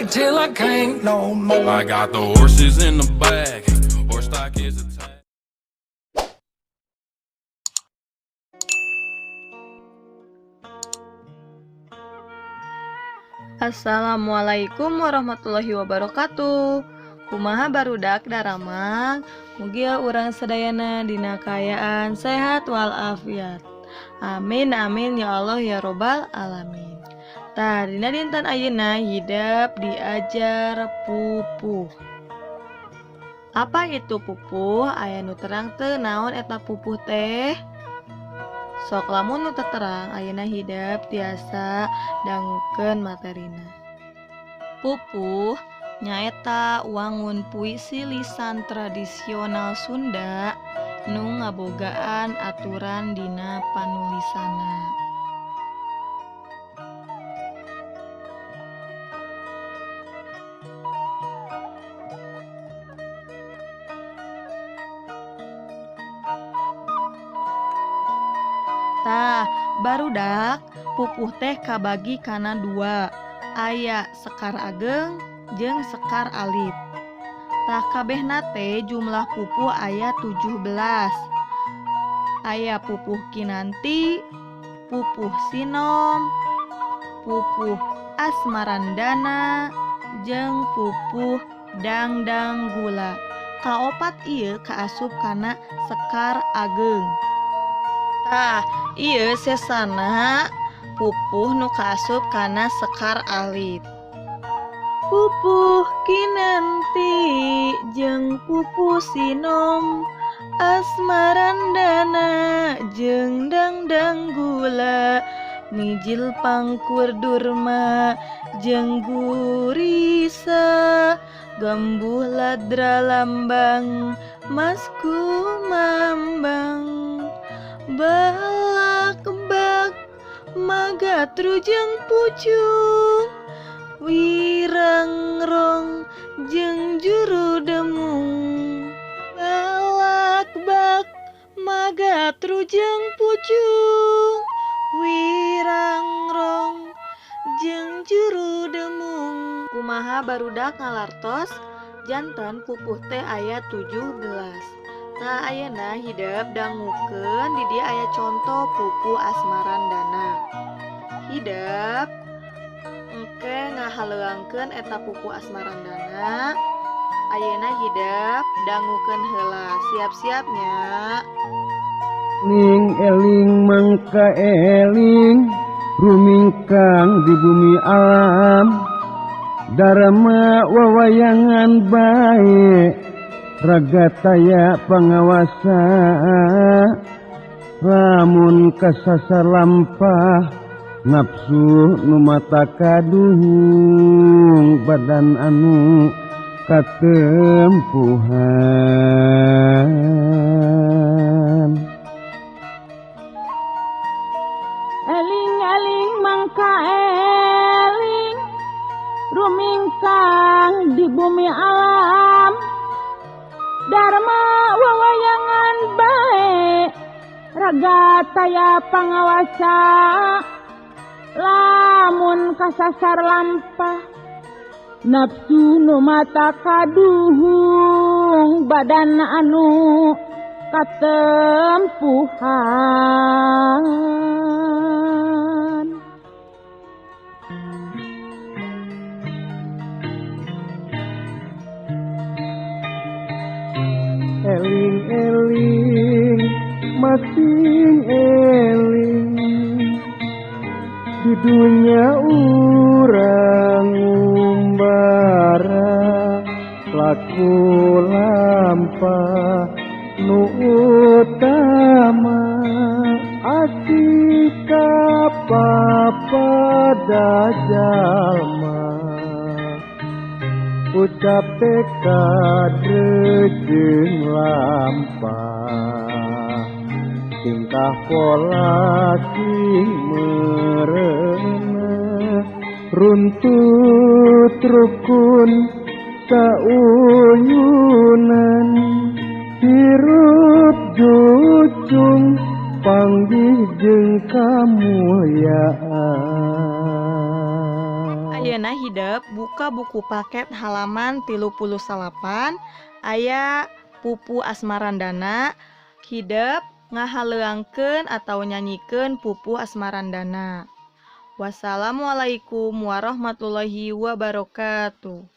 Till I can't no more. I got the horses in the back. Horse stock is attached. Assalamualaikum warahmatullahi wabarakatuh. Kumaha, barudak daramang? Mugia urang sadayana dina kaayaan sehat walafiat. Amin amin ya Allah ya robbal alamin. Tah, dina dinten ayeuna hidep diajar pupuh. Apa itu pupuh? Aya nu terang teu naon eta pupuh teh? Sok lamun nu teu terang, ayeuna hidep tiasa dangukeun materina. Pupuh nyaeta wangun puisi lisan tradisional Sunda nu ngabogaan aturan dina panulisanna. Tah, barudak, pupuh teh kabagi kana dua. Aya sekar ageng jeung sekar alit. Tah, kabehna teh jumlah pupuh aya 17. Aya pupuh kinanti, pupuh sinom, pupuh asmarandana, jeung pupuh dangdang gula. Kaopat ieu kaasup kana sekar ageng. Tah, ieu sesana pupuh nu kaasup kana sekar alit. Pupuh kinanti jeung pupuh sinom, asmarandana jeung dangdang gula, mijil pangkur durma jeung gurisa, gambuh ladra lambang mas kumambang, balak bak magatru jeung pucung, wirangrong jeung juru demung. Balak bak magatru jeung pucung, wirangrong jeung juru demung. Kumaha, barudak, ngalartos? Janten pupuh teh aya 17. Nah, ayeuna hidep dangukeun. Di dieu aya contoh pupuh asmarandana. Hidep engke ngahaleuangkeun eta pupuh asmarandana. Ayeuna hidep dangukeun heula, siap-siap nya. Ning eling mangka eling rumingkang di bumi alam, Dharma wawayangan bae, raga taya pangawasa. Lamun kasasar lampah nafsu nu mata kaduhung, badan anu katempuhan. Eling-eling mangka eling rumingkang di bumi alam, Dharma wawayangan bae, raga taya pangawasa. Lamun kasasar lampah nafsu nu mata kaduhung, badan anu katempuhan. Eling-eling masing eling, di dunya urang ngumbara, laku lampah nu utama asih kapapada jalma, ucap tekad jeung lampah, tingkah pola sing merenah, runtut rukun sauyunan, hirup jucung panggih jeung kamulyaan. Ayeuna hidep buka buku paket halaman 39, aya Pupuh Asmarandana. Hidep ngahaleuangkeun atau nyanyikeun Pupuh Asmarandana. Wassalamualaikum warahmatullahi wabarakatuh.